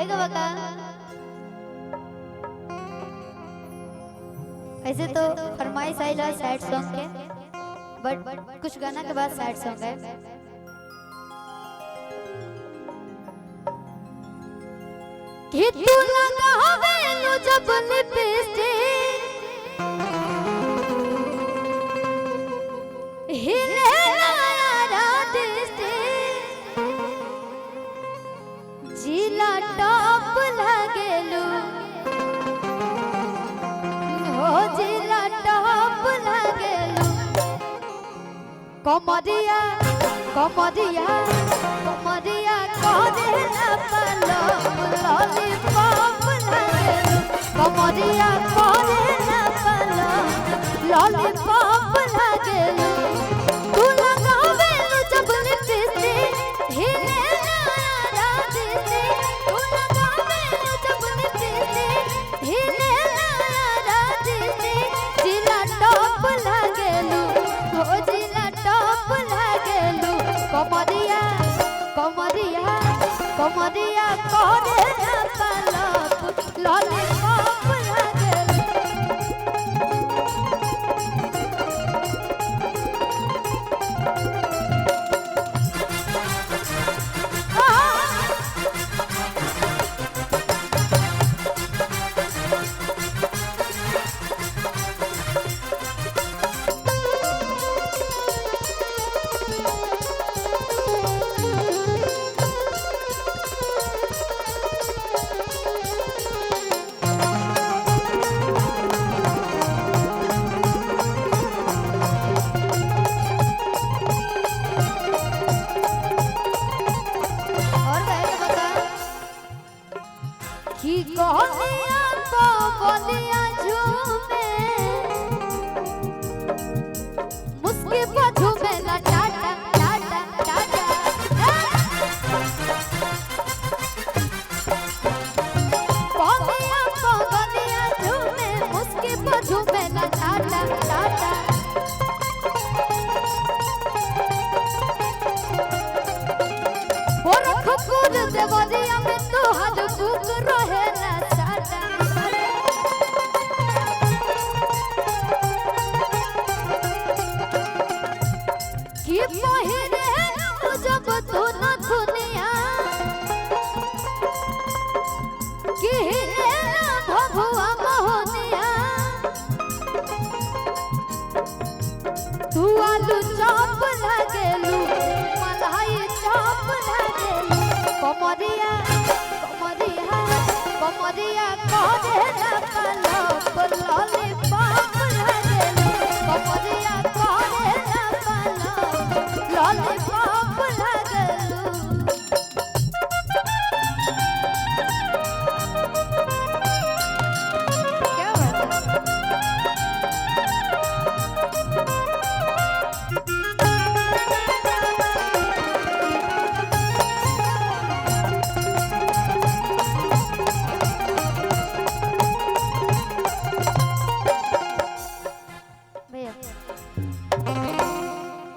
कहेगा बका। ऐसे तो फरमाइश आई ला सैड सॉन्ग के, बट कुछ गाना के बाद सैड सॉन्ग है। कि तू लगावे लो जब लिपस्टिक, हिले लाया डिस्ट्रिक्ट, जिला टॉप लागेलू हो, जिला टॉप लागेलू। कमरिया कमरिया कमरिया करेला पालो लॉलीपॉप लागेलू। कमरिया करेला पालो लॉलीपॉप लागेलू। तू लगावेलू जब लिपस्टिक, हिले लाया डिस्ट्रिक्ट। तू लगावेलू जब लिपस्टिक, हिले लाया डिस्ट्रिक्ट। जिला टॉप लागेलू हो, जिला टॉप लागेलू। कमरिया कमरिया कमरिया करेला पालो लॉलीपॉप लागेलू। और कहे के बता कि गलिया को गलिया झूमे, मुस्की पर झूमे ला टाटा टाटा टाटा। गलिया को गलिया झूमे, मुस्की पर झूमे ला टाटा टाटा। गोरखपुर देवरिया में तोहर बुक रहे